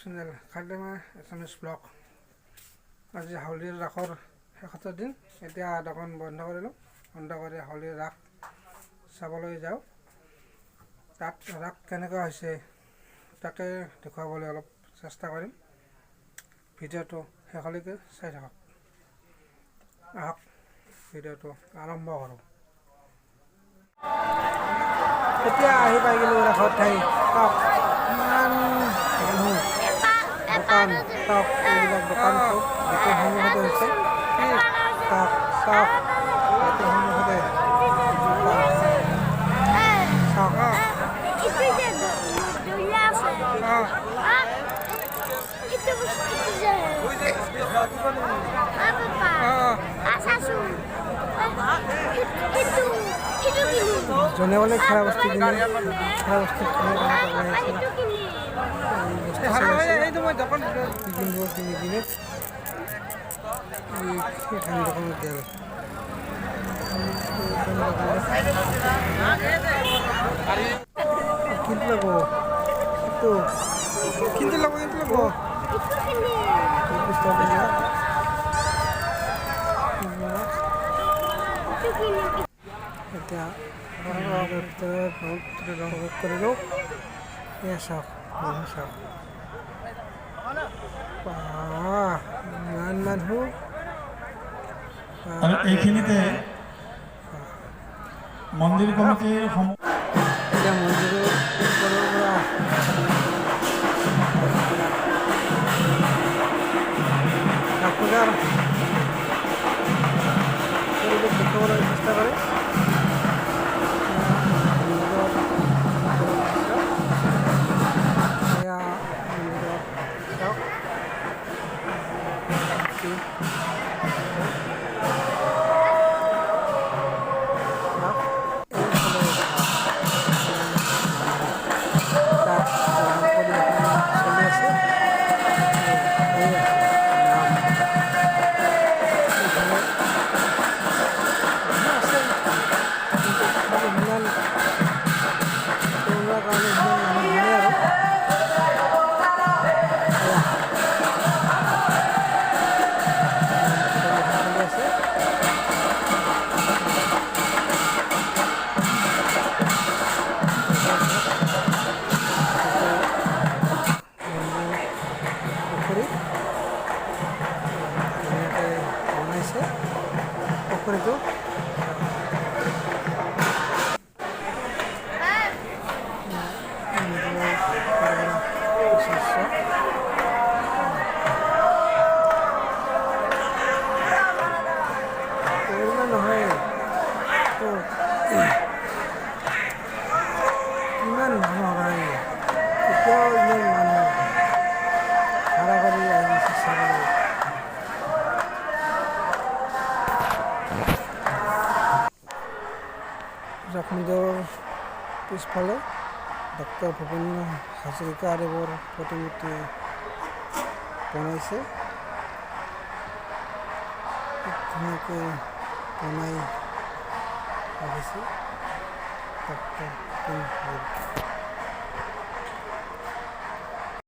Channel Khardema Assamese blog. আজি হাউলীৰ ৰাসৰ শেষৰ দিন। এতিয়া দোকান বন্ধ কৰিলোঁ। বন্ধ কৰি হাউলীৰ ৰাস চাবলৈ যাওঁ। তাত ৰাস কেনেকুৱা হৈছে, তাকে দেখুৱাবলৈ অলপ চেষ্টা কৰিম। ভিডিঅ'টো শেষলৈকে চাই থাকক। আহক, ভিডিঅ'টো আৰম্ভ কৰোঁ। এতিয়া আহি পাই গ'লোঁ ৰাসৰ ঠাই। চাওক, ইমান মানুহ, দোকান। চাওক, এইবিলাক দোকান চব গেটৰ সন্মুখতে হৈছে। চাওক, চাওক, গেটৰ সন্মুখতে দোকান। চাওক। ইটো যে দোলা আছে, ইটো বস্তু যে পাপা আচাচোন, ইটো ইটো কিনি। যোনে বোলে খেলা বস্তু কিনে, খেলা বস্তু কিনে কাৰণে পাগলা হৈছে। ইটো কিনি। বস্তু চাই আছে, কি কিনিব, কি নিকিনে। এই এখন দোকানত গেল, এইখন দোকানত কিনতে লাগব, কিন্তু কিনতে লাগব, কিনতে লাগব। ইটো কিনি। এই বস্তু এইবিলাক। ইটো কিনি। এতিয়া ভিতৰত প্ৰৱেশ কৰিলোঁ। এয়া চাওক, মানুহ চাওক। বাহ, ইমান মানুহ! আৰু এইখিনিতে মন্দিৰ কমিটিৰ এতিয়া মন্দিৰৰ ওপৰৰ পৰা ৰাস পূজাৰ পৰিৱেশ দেখুৱাবলৈ চেষ্টা কৰিম। মন্দিৰৰ দৃশ্য এয়া। মন্দিৰত চাওক কি চাওক, এইফালে তাত নাম পৰিৱেশন চলি আছে। হৈ আছে নাম। এইফালে মানুহ আছে, কিন্তু তথাপি সিমান কৰোণাৰ কাৰণে সিমান মানুহ নাই। আৰু এয়া নাম পৰিৱেশন চলি আছে। এইটো মন্দিৰ পুখুৰী, ধুনীয়াকৈ বনাইছে পুখুৰীটো। মন্দিৰৰ পৰা দৃশ্য কৰোণা নহয় তো কিমান মানুহ হয়! এতিয়াও ইমান মানুহ ভাড়া কৰি আহিছে চাবলৈ। ৰাস মন্দিৰৰ পিছফালে ডক্টৰ ভূপেন হাজৰিকাদেৱৰ প্ৰতিমূৰ্তি বনাইছে। খুব ধুনীয়াকৈ বনাই ৰাখিছে ডক্টৰ ভূপেন হাজৰিকা।